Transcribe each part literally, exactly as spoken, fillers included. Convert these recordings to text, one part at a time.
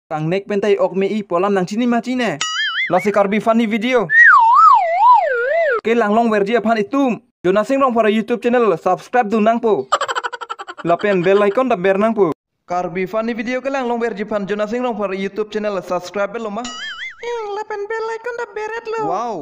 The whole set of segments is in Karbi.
Kangnek pen ta i-ok me-i pu alam nangchini ma chine. Lasi Karbi Funny Video kelang longverji aphan itum Jonasing Rongphar YouTube channel subscribe dun nangpo. Lapen bell icon ta ber nangpo. Karbi Funny Video kelang longverji aphan Jonasing Rongphar YouTube channel subscribe lo ma? Ing, lapen bell icon ta beret lo. Wow.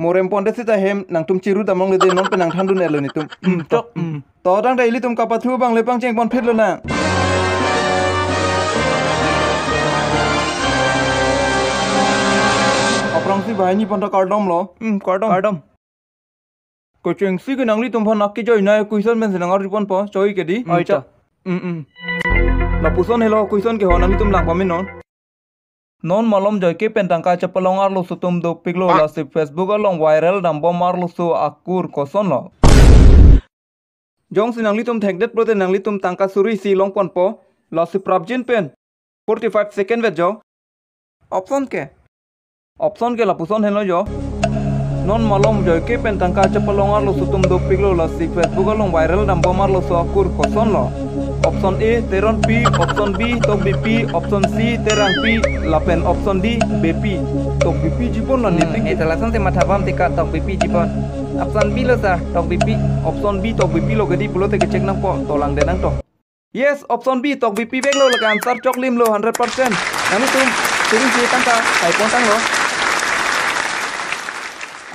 Morem pondet sita hem nangtum chiru damlongle de, non pen nangthandun-etlo netum. Hmm, tok, hmm. To tangte ilitum kapathu abang le pangcheng ponphit lonang. Aphrangsi banghini pon ta kardom lo. Hmm, kardom. Kardom. Kechengsi ke nanglitum aphan naki joinai question pensi nang-arju ponpo, choi ke di. Oi, chok. Mm, mm. Lapuson helo question ke ho, nanglitum lang pamenon. Non malom joike pen tangka chepalong arloso atum dopiklo, lasi Facebook along viral dambom arloso akur kosonlo? Jongsi nanglitum thekdet pulote nanglitum tangka suri isi long ponpo, lasi prapjin pen forty-five second vet jo. Option ke? Option ke lapuson henlo jo. Non malom joike pen tangka chepalong arloso atum dopiklo, lasi Facebook along viral dambom arloso akur kosonlo? Option A, Teronpi. Option B, Tokbipi. Option C, Terangpi. Lapen option D, Bepi. Tokbipi jibon la. Hmm, netik. Eta lasonsi mathabom tika Tokbipi jibon. Option B lo sir, Tokbipi. Option B, Tokbipi lo ke di pulote ke check nangpo, to langdet nang to. Yes, option B, Tokbipi veklo, lake answer choklimlo hundred percent. Nanglitum suri isi tangka paipon tanglo.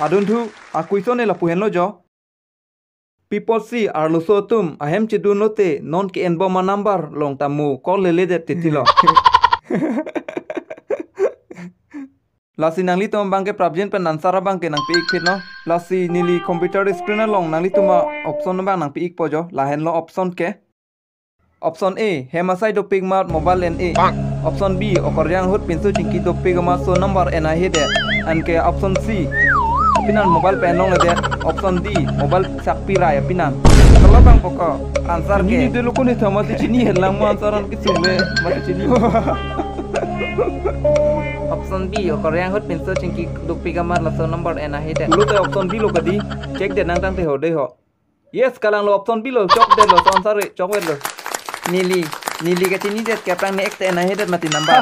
Adunthu, a-question e lapu henlo jo. Pi apotsi arloso atum ahem chedun lote non ke-enbom a-number along ta mo call leledet titi lo? Lasi nanglitum abang ke prapjin pen answer abang ke nangpi-ikphit non. Lasi neli computer screen along nanglitum a-option abang nangpi-ikpo jo. Lahenlo option ke. Option A, hem asai dopik amat mobile en-e. Option B, okorjang ahut pinso chingki dopik amat laso number en-ahedet. Anke option C, pinan mobile pen longledet. Option D, mobile sakpi rai apinan. Kalo bang poko, answer ke. Chini de lo ko ne thama te chini helang ma answer an kisung le, ma te chini. Option B, okorjang ahut pinso chingki dopik amat laso number en-ahedet. Pulote option B lo ke di, check det nang tangte ho de ho. Yes, kalanglo, option B lo, chokdetlo, laso answer e, chokdetlo. Neli, neli kachinidet ke aphrang ne ek te en-ahedet mati number.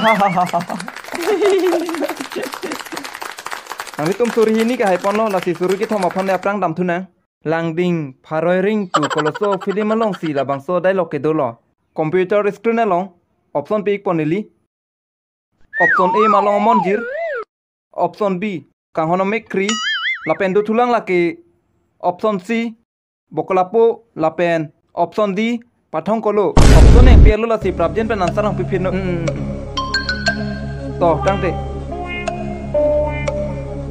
Nanglitum suri hini ke haiponlo, lasi suri kethom aphan ne aphrang damthunang. Langding pharoi ring pu koloso film alongsi labangso dialogue ke dolo. Computer screen along option pi-ikpo neli. Option A, Malong Amonjir. Option B, Kanghon Amekkri. Lapen dothulang lake option C, Bokolapo. Lapen option D, Pathongkolo. Option nangpi-etlo, lasi prapjin pen answer nangpiphit non. Hmm. To, tangte.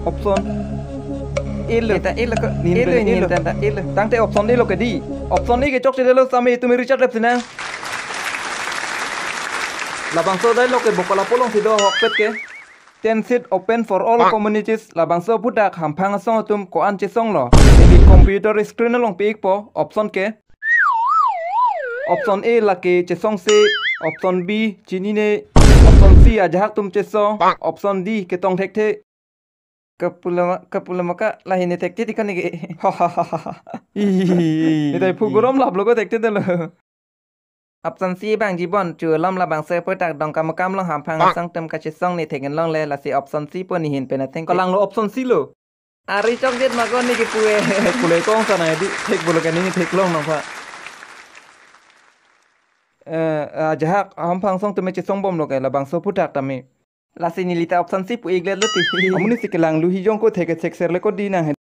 Option A lo. Eta A lo ko. Nin A lo, pen A nin lo. Tangte A lo. Tangte option A lo ke di. Option A ke chokchedetlo, sami tumi Richard Rep sinang. Labangso dialogue ke Bokolapo alongsi do ahokpet ke. Ten seat open for all communities, labangso aphuthak hamphang asong atum ko-an chesonglo? Neli computer screen along pi-ikpo, option ke. Option A lake chesongse, option B chinine, option C ajahak atum chesong, option D ketong thekthe. Kapulama, kapulama ka lahine thekthe dikon neke. Ih. Neta phu gorom laplo ko thekthedetlo. Option C bang jibon, chu alom labangso aphuthak Dongkamukam along hamphang asong atum kachesong ne thek-en longle, lasi option C pu nehin pen ateng. Kalanglo, option C lo. Ari chokjet ma ko ne kipu e. Thek pule kong sana di, thek pulo kani theklong nangpha. Eh, ajahak hamphang asong atum chesongbomlo ke labangso aphuthak tame. Lasi neli ta option C pu-ikletlo ti. Amonit si kelang luhi jong ko thek-e thekser le ko di nang he.